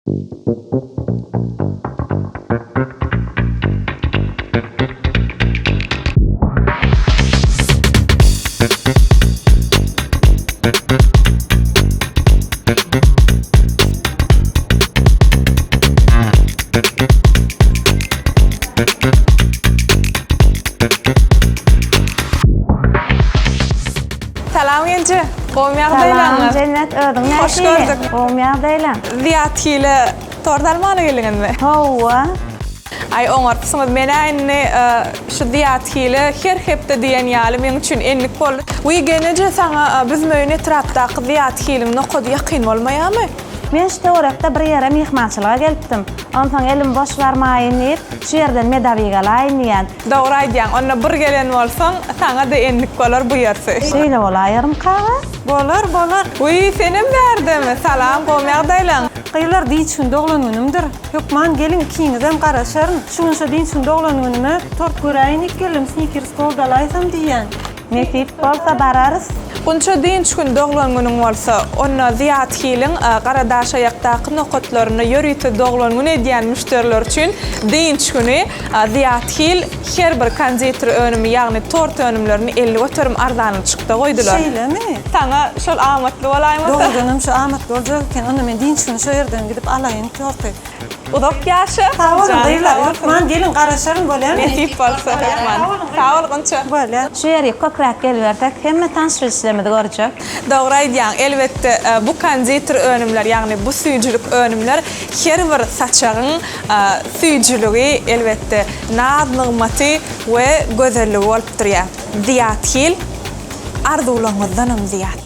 Salam gelje. Gowmy ýagdaýlaryňyz? Salam Jennet, özüň nähili? Hoş gördük. Gowmy ýagdaýlaň? Zyýat hile tort almana geldiňizmi? Hawa. Aý oňarpsyňyz. Men-ä indi şu Zyýat hile her hepde diýen ýaly meň üçin endik boldy. Wiý geneje saňa Büzmeýin etrapdaky Zyýat hiliň nokady ýakyn bolmaýamy? Men şu töwerekde bir ýere myhmançylyga gelipdim. Onsoň elim boş barmaýyn diýip, şu ýerden medowik alaýyn diýýän. Dogry aýdýaň. Onda bir gelen bolsaň, saňa-da endik bolar bu ýersi. Şeýle bolaýarmyka? Bolar, bolar. Wiý, senem bärdemi? Salam, gowmy ýagdaýlaň? Gyzlar, dynç güni doglan günümdir. Hökman geliň, ikiňizem garaşaryn. Şu gün şo dynç güni doglan günüme tort göräýin diýip geldim, snikers gold alaýsam diýýän. Nesip bolsa bararys. Gunça dynç gün doglan günüň bolsa, onda Zyýat Hiliň Garadaşaýakdaky nokatlarynda ýörite doglan gün edýän müşderiler üçin dynç güni Zyýat Hil her bir konditer önümi ýagny tort önümlerini 50% arzanlyçykda goýdular. Şeýlemi? Saňa şol amatly bolaýmasa. Dogrudanam şu amatly boljak eken. Onda men dynç güni şo ýerden gidip alaýyn torty. Uzak ýaşa. Sag boluň Janyň gyzlar. sag bolsun. Hökman geliň garaşaryn bolýamy? Nesip bolsa hökman. Sag bol Gunça. Bolýa. Şu ýerik köpräk gelibersek hemme tanyş-bilişlerimizi görjek. Dogry aýdýaň. Elbetde, bu konditer önümler, ýagny bu süýjülik önümler her bir saçagyň süýjüligi, elbetde, naz-nygmaty we gözelligi bolup durýar. Zyýat hil, arzuwlaryňyzdanam zyýat.